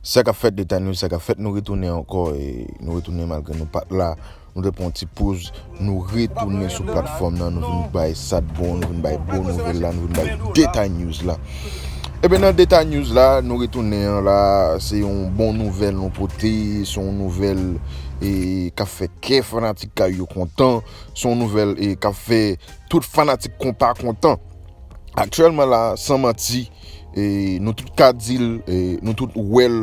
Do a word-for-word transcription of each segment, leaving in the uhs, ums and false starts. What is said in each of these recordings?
Sa k ap fèt, Deta News, sa k ap fèt, nou retounen ankò, e nou retounen malgre nou pa t la. Nou te pran yon ti poz, nou retounen sou platfòm nan, nou vin bay sa k bon, nou vin bay bon nouvèl la, nou vin bay Deta News la. Ebyen, nan Deta News la, nou retounen an la, se yon bon nouvèl nou pote, se yon nouvèl e k ap fè kè fanatik Kay yo kontan, se yon nouvèl e k ap fè tout fanatik konpa kontan. Aktyèlman la, san manti, e nou tout ka di l, e nou tout wè l,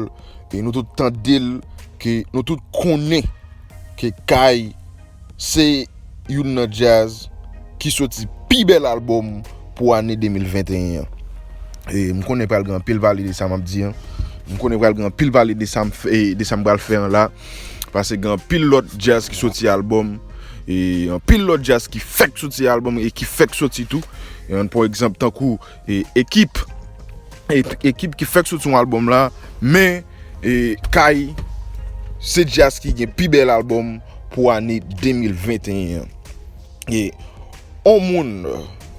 e nou tout tande l, ke nou tout konnen ke Kay se youn nan djaz ki soti pi bèl albòm pou ane de mil venteyen an. E m konnen pral gen anpil pale de sa m ap di an. M konnen pral gen anpil pale de sa m fè, de sa m pral fè an la. Paske gen anpil lòt djaz ki soti albòm, e anpil lòt djaz ki fèk soti albòm e ki fèk soti tou. E, pa egzanp, tankou, e, Ekip, e, Ekip ki fèk soti yon albòm la, men, e, Kay se djaz ki gen pi bèl albòm pou ane de mil venteyen an. E, on moun,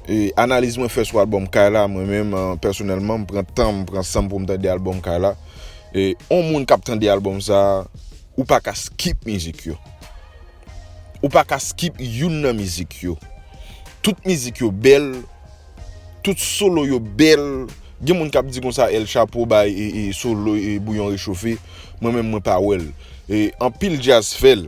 e, analiz mwen fè sou albòm Kay la, mwen menm, e, pèsonèlman, m pran tan, m pran san m pou m tande albòm Kay la. E, on moun k ap tande albòm sa, ou pa ka skip mizik yo. Ou pa ka skip youn nan mizik yo. Tout mizik yo bèl, tout solo yo bèl. Gen moun k ap di konsa El Chapo bay e, e solo e Bouyon Rechofe. Mwen menm, mwen pa wè l. E anpil djaz fè l.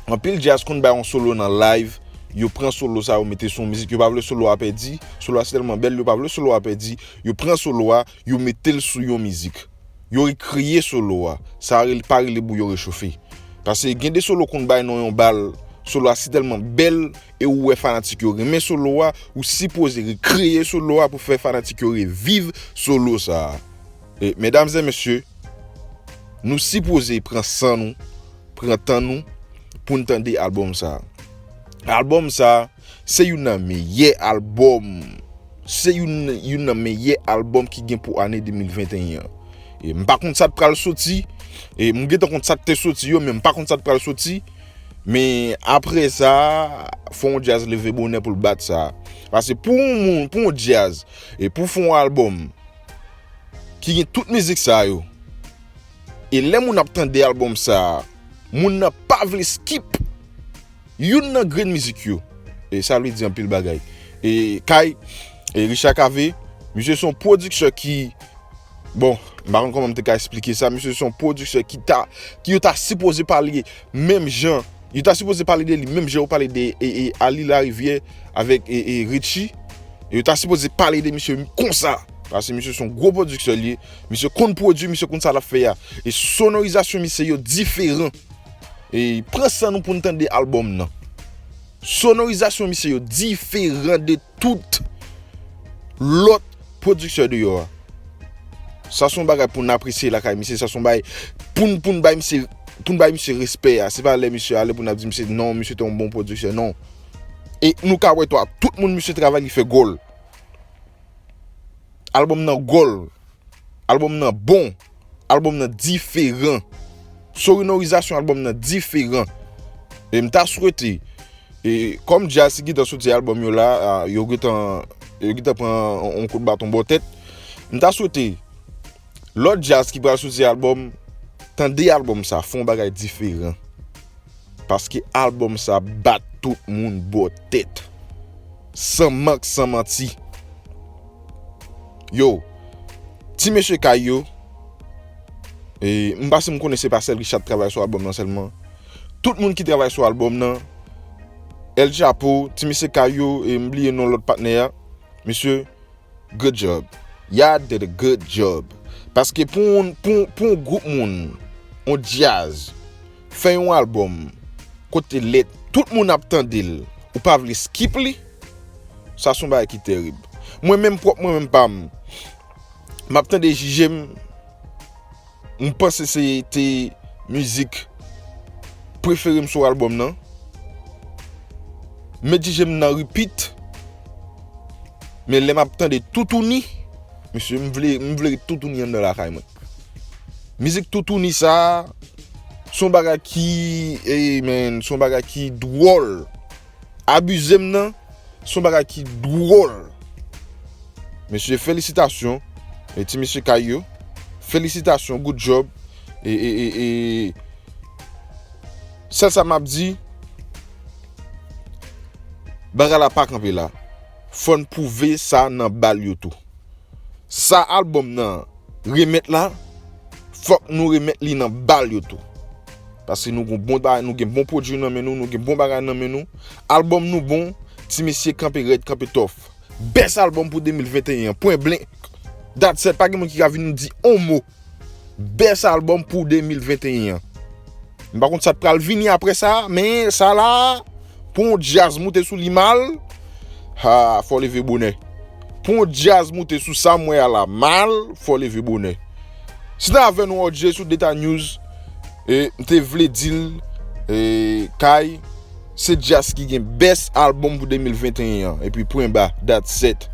Anpil djaz konn bay yon solo nan live, yo pran solo sa, yo mete sou yon mizik, yo pa vle solo a pèdi, solo a si tèlman bèl, yo pa vle solo a pèdi, yo pran solo a, yo mete l sou yon mizik. Yo rekreye solo a. Sa rele, pa rele Bouyon Rechofe. Paske gen de solo konn bay nan yon bal, solo a si tèlman bèl, e ou wè fanatik yo renmen solo a, ou sipoze rekreye solo a pou fè fanatik yo reviv solo sa a. E, medam e mesye, nou sipoze pran san nou, pran tan nou pou n tande albòm sa a. Albòm sa a, se youn nan meyè albòm. Se youn, youn nan meyè albòm ki gen pou ane de mil venteyen an. E m pa konn sa k pral soti. E m gentan konn sa k te soti yo, men m pa konn sa k pral soti. Men apre sa, fò yon djaz leve bonè pou l bat sa. Paske pou yon moun, pou yon djaz, e pou fè yon albòm ki gen tout mizik sa yo, e lè moun ap tande albòm sa, moun nan pa vle skip youn nan grenn mizik yo. E sa vle di anpil bagay. E Kay, e Richard Cavé, misye se yon pwodiktè ki, bon, m pa konn kòman m te ka esplike sa, misye se yon pwodiktè ki ta, ki yo ta sipoze pale menm jan, yo ta sipoze pale de li menm jan yo pale de, e, e, Ali Larivière avèk, e, e, Richie. Yo ta sipoze pale de misye konsa. Paske misye se yon gwo pwodiktè li ye. Misye konn pwodui, misye konn sa l ap fè a. E sonorizasyon misye yo diferan. E pran san nou pou n tande albòm nan. Sonorizasyon misye yo diferan de tout lòt pwodiktè deyò a. Sa se yon bagay pou n apresye lakay misye, sa se yon bagay pou n, pou n bay misye, pou n bay misye respè a. Se pa lè misye ale pou n ap di misye, non, misye te yon bon pwodiktè, non. E nou ka wè tou, tout moun misye travay li fè gòl. Albòm nan gòl. Albòm nan bon. Albòm nan diferan. Sonorizasyon albòm nan diferan. E m ta swete, e kòm djaz ki gentan soti albòm yo la, a, yo gentan, yo gentan pran yon, yon kout baton bò tèt. M ta swete lòt djaz ki pral soti albòm, tande albòm sa, fè yon bagay diferan. Paske albòm sa bat tout moun bò tèt. San mank, san manti. Yo, ti mesye Kay yo, e m pa si m konnen se pa sèl Richard travay sou albòm nan sèlman. Tout moun ki travay sou albòm nan, El Chapo, ti mesye Kay yo, e m bliye non lòt patnè a. Mesye, good job. Y'all did a good job. Paske pou yon, pou, pou yon gwoup moun, yon djaz, fè yon albòm, kote lè tout moun ap tande l, ou pa vle skip li, sa se yon bagay ki tèrib. Mwen menm pwòp, mwen menm pa m, m ap tande Jije m, m panse se te mizik prefere m sou albòm nan. Met Jije m nan repeat. Men lè m ap tande Toutouni, mesye, m vle, m vle ret toutouni anndan lakay mwen. Mizik Toutouni sa, se yon bagay ki, ey, man, se yon bagay ki dwòl. Abize m nan, se yon bagay ki dwòl. Mesye, felisitasyon. E ti mesye Kay yo, Felisitasyon, good job. E, e, e, e, sèl sa m ap di, bagay la pa kanpe la. Fò n pwouve sa nan bal yo tou. Sa albòm nan remèt la, fòk nou remèt li nan bal yo tou. Paske nou gon bon bagay, nou gen bon pwodui nan men nou, nou gen bon bagay nan men nou. Albòm nou bon, ti mesye kanpe rèd, kanpe tòf. Best album pou de mil venteyen an. Pwen blank. That's it. Pa gen moun ki ka vin nou di on mo. Best album pou de mil venteyen an. M pa konn sa k pral vini apre sa, men sa la, pou yon djaz moute sou li mal, ha, fò leve bonè. Pou yon djaz moute sou sa m wè a la mal, fò leve bonè. Se te avè nou O J sou Deta News, e, m te vle di l, e, Kay, se djaz ki gen best album pou de mil venteyen an. Epi pwen ba, that's it.